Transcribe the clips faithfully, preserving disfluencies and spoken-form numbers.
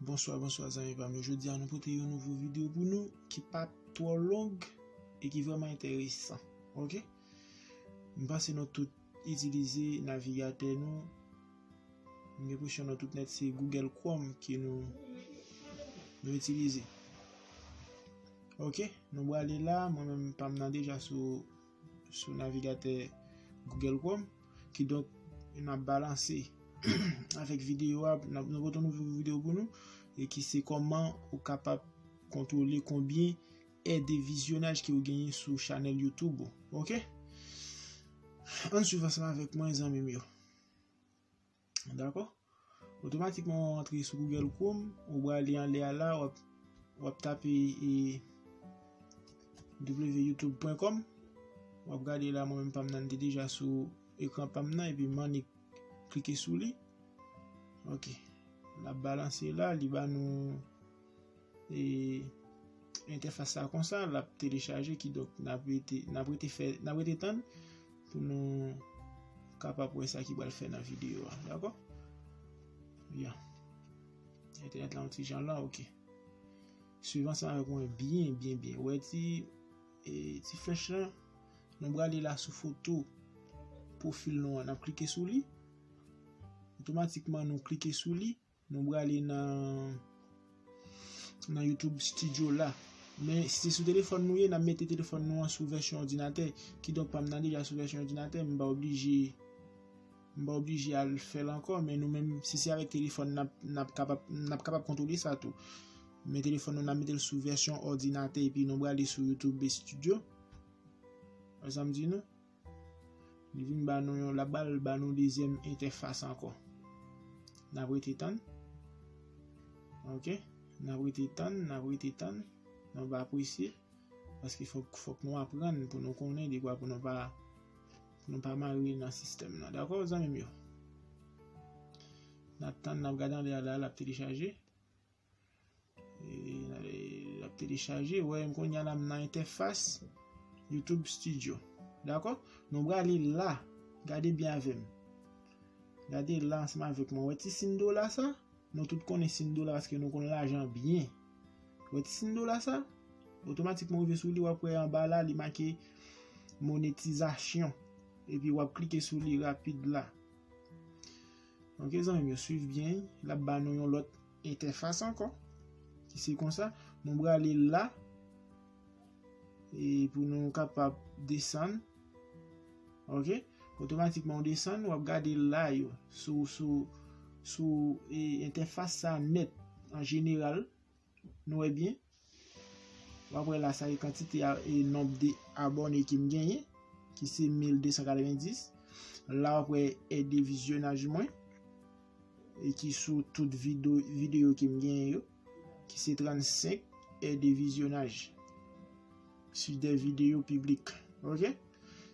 Bonswa, bonswa zanmi pa m yo. Jodi a nou pote yon nouvo videyo pou nou ki pa twò long e ki vrèman enteresan. Oke? M panse nou tout itilize navigatè nou. M gen enpresyon nou tout nèt se Google Chrome ke nou, nou itilize. Oke, nou prale la, mwen menm pa m nan deja sou, sou navigatè Google Chrome. Kidonk, n ap balanse avèk videyo a, n ap, nou pote yon nouvo videyo pou nou, e ki se kòman ou kapab kontwole konbyen è de vizyonaj ke ou genyen sou chanèl YouTube ou. Oke? Ann swiv ansanm avèk mwen, zanmi m yo. Dakò? Otomatikman, w antre sou Google Chrome, ou prale anlè a la, w ap, w ap tape e, w youtube pwen kòm. W ap gade la, mwen menm pa m nan, li te deja sou ekran pa m nan, epi m annik klike sou li. Oke. L ap balanse la, li ba nou e, entèfas sa konsa, l ap telechaje, kidonk n ap rete, n ap rete fè, n ap rete tann pou nou kapab wè sa ki pral fè nan videyo a, dakò? Ya. Entènèt la yon ti jan lan, oke. Swiv ansanm avèk mwen byen, byen, byen. Ou wè ti, e, ti flèch lan, nou prale la sou foto pwofil nou an, n ap klike sou li. Otomatikman, nou klike sou li. Nou prale nan, nan YouTube Studio la. Men si se sou telefòn nou ye, n ap mete telefòn nou an sou vèsyon òdinatè. Kidonk, pa m nan deja sou vèsyon òdinatè, m pa oblije, m pa oblije al fè l ankò. Men nou menm, si se avèk telefòn, n ap, n ap kapab, n ap kapab kontwole sa tou. Men telefòn nou, n ap mete l sou vèsyon òdinatè, epi nou prale sou YouTube Studio. Wè sa m di nou? Li vin ba nou yon, l ap ba l, ba nou dezyèm entèfas ankò. N ap rete tann. Oke? N ap rete tann, n ap rete tann. Nou pa prese. Paske fòk, fòk nou aprann pou nou konnen, dekwa pou nou pa, pou nou pa mare nan sistèm nan. Dakò, zanmi m yo? N ap tann, n ap gade anlè a la, l ap telechaje. E, l ap telechaje. Wè, kounye a la, m nan entèfas YouTube Studio. Dakò? Nou prale la. Gade byen avè m. Gade la ansanm avèk mwen. Wè ti siy dola sa? Nou tout konnen siy dola paske nou konn lajan byen. Wè ti siy dola sa? Otomatikman, ou rive sou li, w ap wè anba la, li make monetizasyon. Epi w ap klike sou li rapid la. Oke, zanmi m yo, swiv byen. L ap ba nou yon lòt entèfas ankò. Ki se konsa, nou prale la. E pou nou kapab desann. Oke? Otomatikman, ou desann, w ap gade la yo. Sou, sou, sou, e, entèfas sa nèt, an jeneral. Nou wè byen? W ap wè la, sa e kantite a, e nonb de abòne ke m genyen, ki se mil de san katrevenndis. La, w ap wè è de vizyonaj mwen, e ki sou tout video, videyo ke m genyen yo, ki se trannsenk è de vizyonaj sur des vidéos publiques. Oke?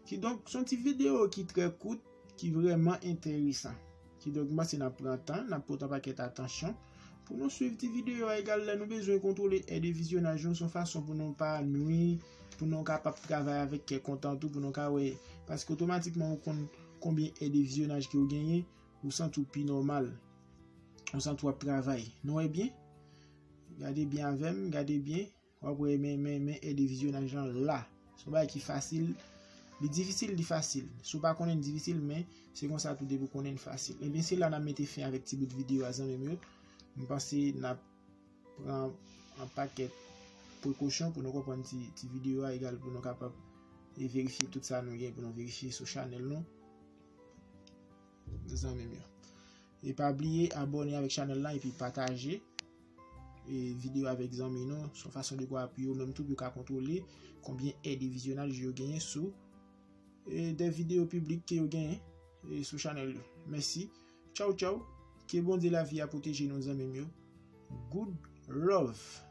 Kidonk, se yon ti videyo ki trè kout, ki vrèman enteresan. Kidonk, m panse n ap pran tan, n ap pote yon pakèt atansyon pou nou swiv ti videyo a egal lè nou bezwen kontwole è de vizyonaj nou, se yon fason pou nou pa nwi, pou nou kapab travay avèk kè kontan tou, pou nou ka wè, paske otomatikman ou konn konbyen è de vizyonaj ke ou genyen, ou santi w pi nòmal, ou santi w ap travay. Nou wè byen? Gade byen avè m, gade byen. W ap wè men, men, men è de vizyonaj lan la. Se yon bagay ki fasil. Li difisil, li fasil. Si w pa konnen l difisil, men se konsa tou depi w konnen l fasil. Ebyen, se la n ap mete fen avèk ti bout videyo a, zanmi m yo. M panse n ap pran yon pakèt prekosyon pou nou konprann ti, ti videyo a, egal pou nou kapab e verifye tout sa nou gen pou nou verifye sou chanèl nou. Zanmi m yo. E pa bliye abòne avèk chanèl la epi pataje e videyo avèk zanmi nou. Se yon fason de kwa pou yo menm tou, pou yo ka kontwole konbyen è de vizyonaj yo genyen sou e de videyo piblik ke yo genyen e sou chanèl yo. Mèsi. Tchaw, tchaw. Ke Bondye lavi a pwoteje nou, zanmi m yo. Good love.